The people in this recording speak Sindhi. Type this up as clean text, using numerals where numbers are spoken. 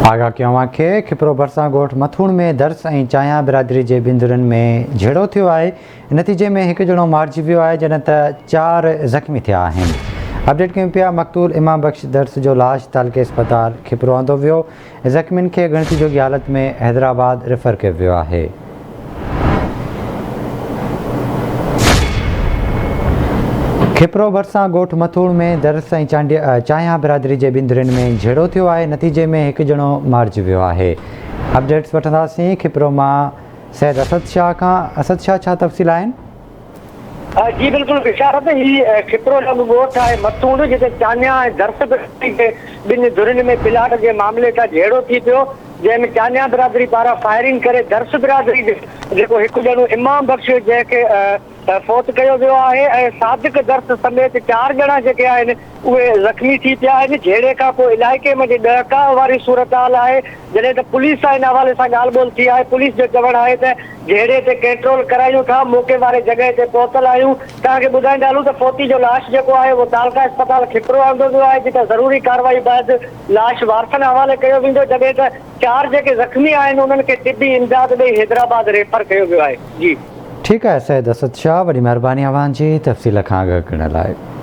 آگاهه ڪيو اوهان کي کپرو ڀرسان ڳوٺ مٿوڻ ۾ درس ۽ چانهيا برادري جي ٻن ڌرين ۾ جهيڙو ٿيو آهي نتيجي ۾ هڪ ڄڻو مارجي ويو آهي جڏهن ته چار زخمي ٿيا آهن اپڊيٽ ڪيون پيا مقتول امام بخش درس جو لاش تعلقي اسپتال کپرو آندو ويو زخمين کي ڳڻتي جوڳي حالت ۾ حيدرآباد ريفر ڪيو ويو آهي. کپرو ڀرسان ڳوٺ مٿوڙ ۾ درس ۽ چانهيا برادري جي ٻن ڌرين ۾ جهيڙو ٿيو آهي نتيجي ۾ هڪ ڄڻو مارجي ويو آهي. اپڊيٽس وٺنداسين کپرو مان سيد اسد شاهه کان اسد شاهه ڇا تفصيل آهن؟ جي بلڪل بشارت هي کپرو لڳ ڳوٺ آهي متوڻ جتي چانيا ۽ درس برادري جي ٻن ڌرين ۾ پلاٽ جي معاملي تان جهيڙو ٿي پيو جنهن ۾ چانيا برادري پاران فائرنگ ڪري درس برادري جي جيڪو هڪ ڄڻو امام بخش جنهن کي فوت ڪيو ويو آهي ۽ صادق درس سميت چار ڄڻا جيڪي آهن اهي زخمي ٿي پيا آهن جهيڙي کان پوء علائقي منجهه ڏهڪاء واري صورتحال آهي جڏهن ته پوليس سان ان حوالي سان ڳالهه ٻولهه ٿي آهي، پوليس جو چوڻ آهي ته جهيڙي تي ڪنٽرول ڪرايون ٿا، موقعي واري جڳهه تي پهتل آهيون، توهان کي ٻڌائيندا هلون ته فوتي جو لاش جيڪو آهي اهو تعلقه اسپتال کپرو آندو ويو آهي جتان ضروري ڪارروائي بعد لاش وارثن حوالي ڪيو ويندو، جڏهن ته چار جيڪي زخمي آهن انهن کي طبي امداد ڏئي حيدرآباد ريفر ڪيو ويو آهي. جي. ٺيڪ آهي سيد اسد شاهه وڏي مهرباني اوهان جي تفصيل کان آگاهه ڪرڻ لاء.